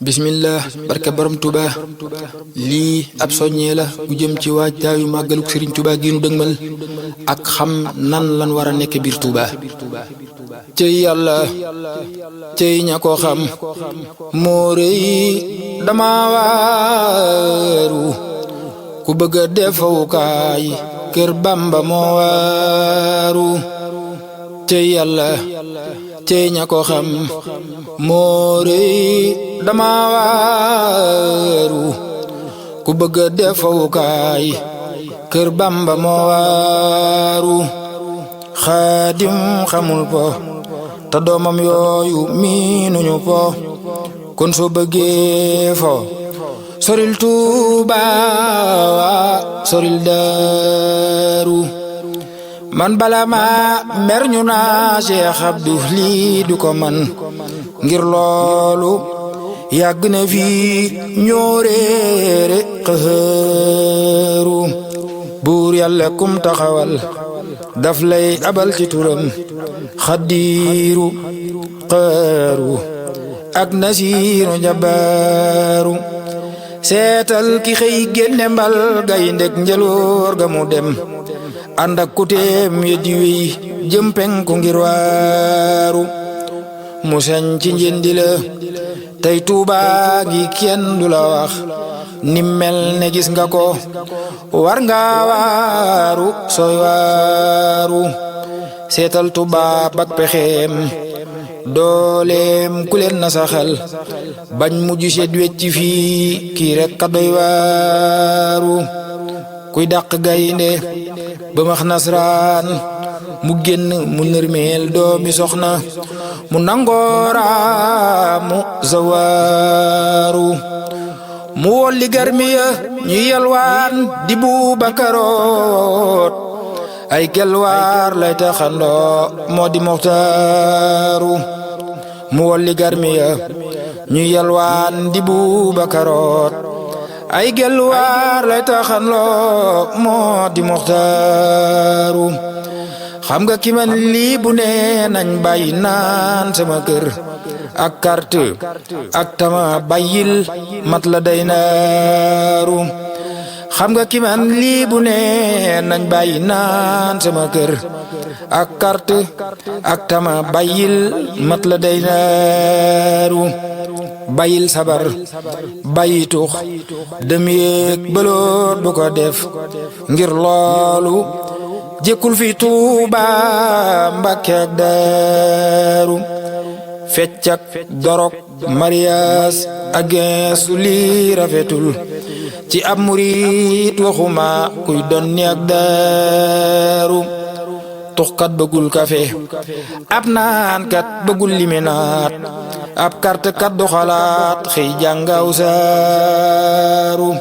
bismillah barke borom Touba lii ab soññee la gu jëm ci waajtaayu màggaluk Sëriñ Touba gi nu dëgmal ak xam nan lan war a nekk biir Touba. cey yàlla cey ña ko xam moo rëy dama waaru ku bëgg a defawukaay kër Bamba moo waaru cey yàlla cey ña ko xam moo rëy dama waaru ku bëgg a defawukaay kër Bamba moo waaru xaadim xamul po te doomam yooyu miinuñu po kon soo bëggee fo soril Tuuba soril Daaru man bala ma mer ñu naa Cheikh Abdou lii du ko man ngir loolu yàgg na fii ñoo réere xëru buur yàlla kum taxawal daf lay abal ci turam xaddiiru xëru ak nasiiru jabaaru seetal ki xëy génne mbal gayndeg njëloor ga mu dem ànd ak kuteem ya di wéy jëm penku ngir waaru mu sañ ci njëndi la tey Tuuba gi kenn du la wax ni mel ne gis nga ko war nga waaru sooy waaru seetal Tuuba bak pexeem dooleem ku leen na saxal bañ mujj seet wecci fii kii rek ka doy waaru kuy dàq gaynde ba max nasraan mu génn mu nërmeel doomi soxna mu nangooraa mu zawaaru mu wolli garmiya ñu yalwaan di Bubakaroot ay gelwaar lay taxandoo moo di Muxtaaru mu wolli garmiya ñu yalwaan di Bubakaroot ay gelwaar lay taxandoo moo di Muxtaaru xam nga ki man lii bu nee nañ bàyyi naan sama kër ak carte ak tama bàyyil mat la day naaru xam nga ki man lii bu nee nañ bàyyi naan sama kër ak carte ak tama bàyyil mat la day naaru bàyyil sabar bàyyi tux dem yéeg bëloot bu ko def ngir loolu jékkul fi Tuuba Mbàkke ak Daaru feccak dorok marias ak geesu lii rafetul ci ab murit waxuma kuy donni ak Daaru tuxkat bëggul kafe ab naankat bëggul liminaat ab kartekat du xalaat xëy jàngaw saaru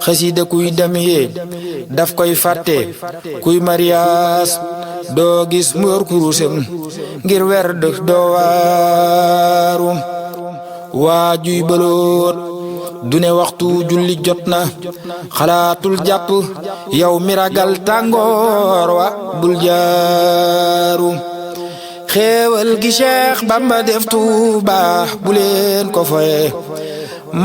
xasida kuy dem yee daf koy fàtte kuy marias doo gis mu yor kurusam ngir werd doo waaru waajuy bëloot du ne waxtu julli jot na xalaatul jàpp yow mi ragal tàngoor wa bul jaaru xéewal gi Cheikh Bamba def Tuuba bu leen ko foye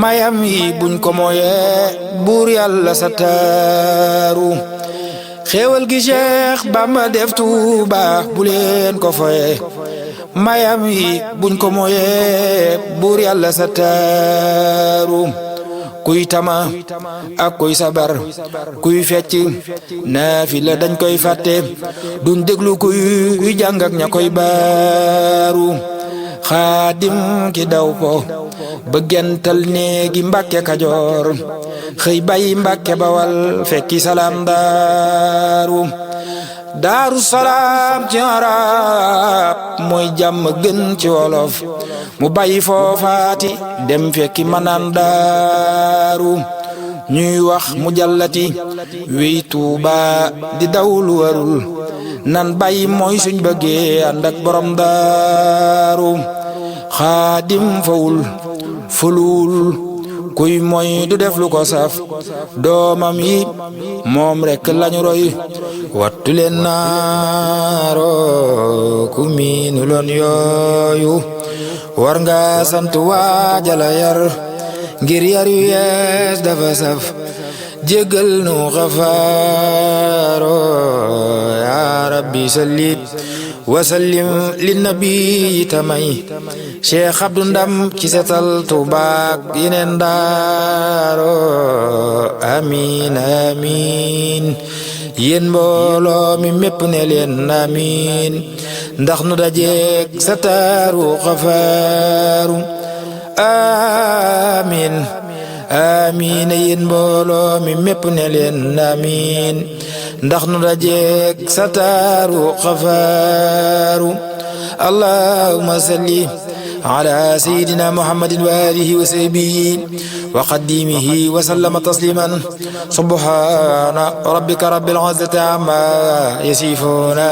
mayam yi buñ ko mooyee buur yàlla sa taaru xéewal gi Cheikh Bamba def Tuuba bu leen ko foye mayam yi buñ ko mooyee buur yàlla sa taaru kuy tama ak kuy sabar kuy fecc naafila dañ koy fàtte duñ déglu kuy jàng ak ña koy baaru xaadim ki daw po ba gental néegi Mbàkke Kajoor xëy bay Mbàkke Bawal fekki salaam Daaru Salaam ci arab mooy jàmm gën ci wolof mu bàyyi foofaati dem fekki manaan Daaru ñuy wax mu jàllati wéy Tuuba di daw lu warul nan bàyyi mooy suñ bëggee ànd ak borom Daaru xaadim fawul fuluul kuy moy du def lu ko saf doomam yi moom rekk lañu roy wattu leen naaro ku miinu loon yooyu war nga sant waajala yar ngir yar yu yees dafa saf jéggal nu xafaaro ya rabbi salli wa sallim linnabi tamay Cheikh Abdou Ndam ci setal tubaak yeneen daaro amin amin yéen mbooloo mi mépp ne leen amin ndax nu dajeek sa taaru xafaaru amin amin yéen mbooloo mi mépp ne leen amin ndax nu dajeek sa taaru xafaaru allahumma salli ala sayyidina muhammadin wa alihi wa sahbihi wa qadimihi wa sallama tasliman subhana rabbika rabbil izzati amma yasifuna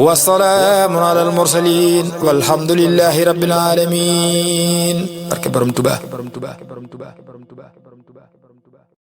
wa salamun ala al mursalin walhamdulillahi rabbil alamin barke borom Tuubaa